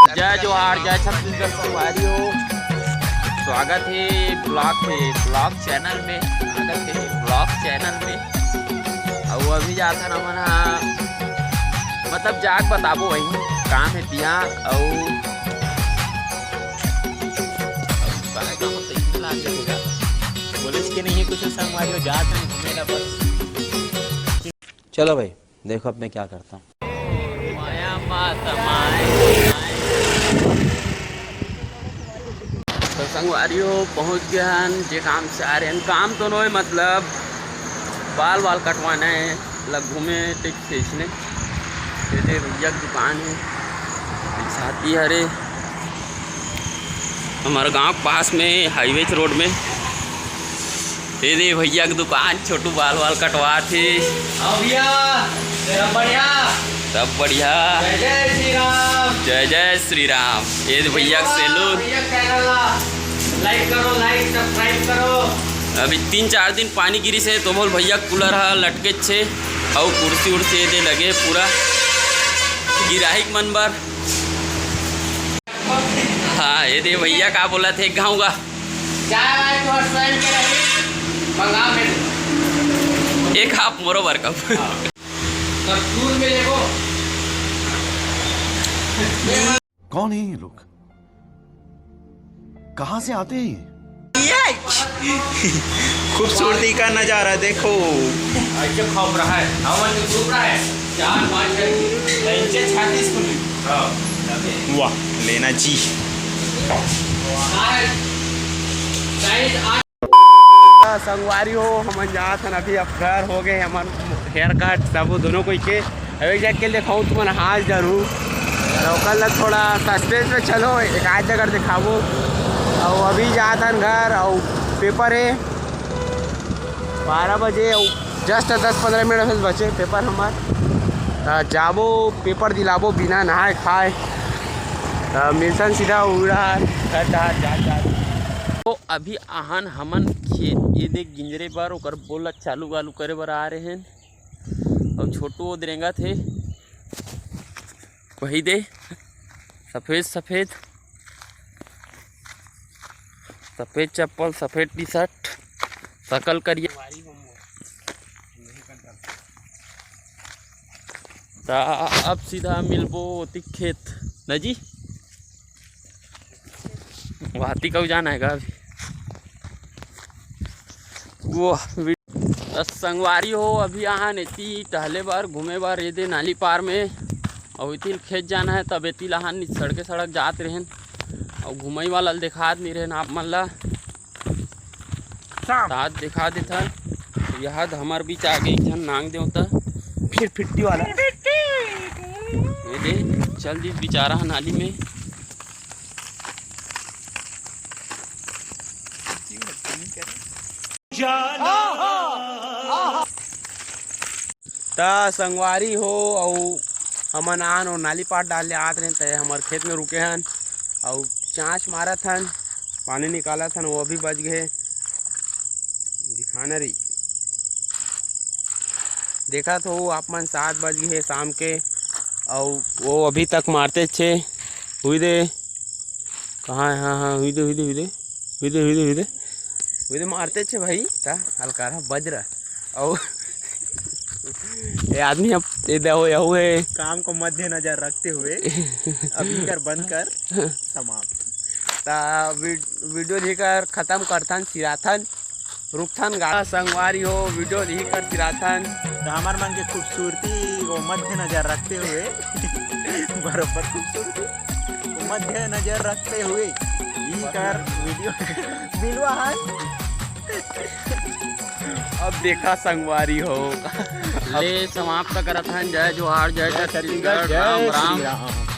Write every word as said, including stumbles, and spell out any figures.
जय जोहार, जय छत्तीसगढ़ संगवारी हो। स्वागत हे ब्लॉग पे, ब्लॉग चैनल में। स्वागत हे ब्लॉग चैनल में। अउ अभी जाथन हमन हा, मतलब जाके बताबो वही काम हे तिहा। अउ बोले के नहीं हे कुछ संगवारी हो, जाथन घूमे ला बस। चलो भाई, देखो अब मैं क्या करता हूँ। तो संगवारी हो, पहुँच गए हन जे काम से आ रहे हैं। काम तो नोहे, मतलब बाल वाल कटवाना है, मतलब घूमे टिक खींचने। ये दे भैया की दुकान है, साथी हरे हमारे गांव के पास में, हाईवे रोड में। ये दे भैया की दुकान, छोटू बाल वाल कटवात हे। आओ भैया, सब बढ़िया? सब बढ़िया। जय जय श्री राम। जय जय श्री राम। ये दे भैया के सैलून। भैया के चैनल ला लाइक करो, लाइक सब्सक्राइब करो। अभी तीन चार दिन पानी गिरिस हे तो मोर भैया कूलर हा लटके छे, अउ कुर्सी उर्सी ये दे लगे पूरा गिराही के मन बर। हाँ, ये दे भैया का बोलत हे गाँव का। चाय वाय तो हर स्वयं के रही, मंगा में। एक हाफ मोरो बर कप। हाँ। तो दूर में देखो। कौन है ये लोग? कहाँ से आते हैं ये? खूबसूरती का नजारा देखो। ऐसे खप रहा है, हवन में डूब रहा है। चार पाँच है, नीचे छाती सुनी। हाँ। वाह, लेना जी। संगवारी हो, हमन जात हन अभी, अब घर हो गए हमन हेयर कट सब दोनों कोई के। अब एक जगह के दिखाऊँ तुमन हाथ जरूर, तो ओकर ला थोड़ा सस्पेंस में चलो, एक आध जगह दिखाबो। अउ अभी जात हन घर, अउ पेपर है बारह बजे, अउ जस्ट दस पंद्रह मिनट बस बचे पेपर हमार। त जाबो, पेपर दिलाबो बिना नहाए खाए। त मिलथन सीधा उड़ा घर डहार जात जात। तो अभी आहन हमन खेत, ये देख गिंजरे बर ओकर बोला चालू वालू करे बर आ रहे हैं। अउ छोटू वो रेंगत हे, वही दे सफेद सफेद, सफेद चप्पल, सफेद टी शर्ट, सकल करिया। त अब सीधा मिलबो ओती खेत न जी। वाती कब जाना है का अभी? वो वि-, त संगवारी हो, अभी आहन एती टहले बर, घूमे बर, ये दे नाली पार में, अउ एती खेत जाना है, तब एती लहान सड़के सड़क जात रहेन, अउ घूमई वाला ल देखात नहीं रहेन आप मन ला। तात दिखा देथन। यह हमर बीच आगे एक झन नांग देवता। फिर फिट्टी वाला। ये दे, चल दिस बेचारा ह नाली में। त संगवारी हो, अउ हमन आन अउ नाली पार डाले आत रहेन, त हमर खेत में रुके हन, अउ चाँच मारत हन, पानी निकालत हन, वो अभी बच गए। दिखाना रही, देखत हो आप मन, सात बज गए शाम के, अउ वो अभी तक मारते छे। हुई दे, कहाँ है? हाँ, हाँ, हुई दे, हुई दे, हुई दे, हुई दे, हुई दे, हुई दे, हुई दे, मारते छे भाई, ता अलकारा बज रहा। अउ ये आदमी अब ये देखो, यहू है। काम को मद्देनजर रखते हुए अभी कर बंद कर समाप्त। ता वी-, वीडियो लेकर खत्म करथन, सिराथन, रुकथन गा। संगवारी हो, वीडियो लेकर सिराथन। तो हमार मन के खूबसूरती को मद्देनजर रखते हुए बरोबर खूबसूरती को मद्देनजर रखते हुए ई कर वीडियो बिलवा है। अब देखा संगवारी हो। ले समाप्त करत हन। जय जोहार, जय जय छत्तीसगढ़, छत्तीसगढ़, जय राम श्री राम। राम।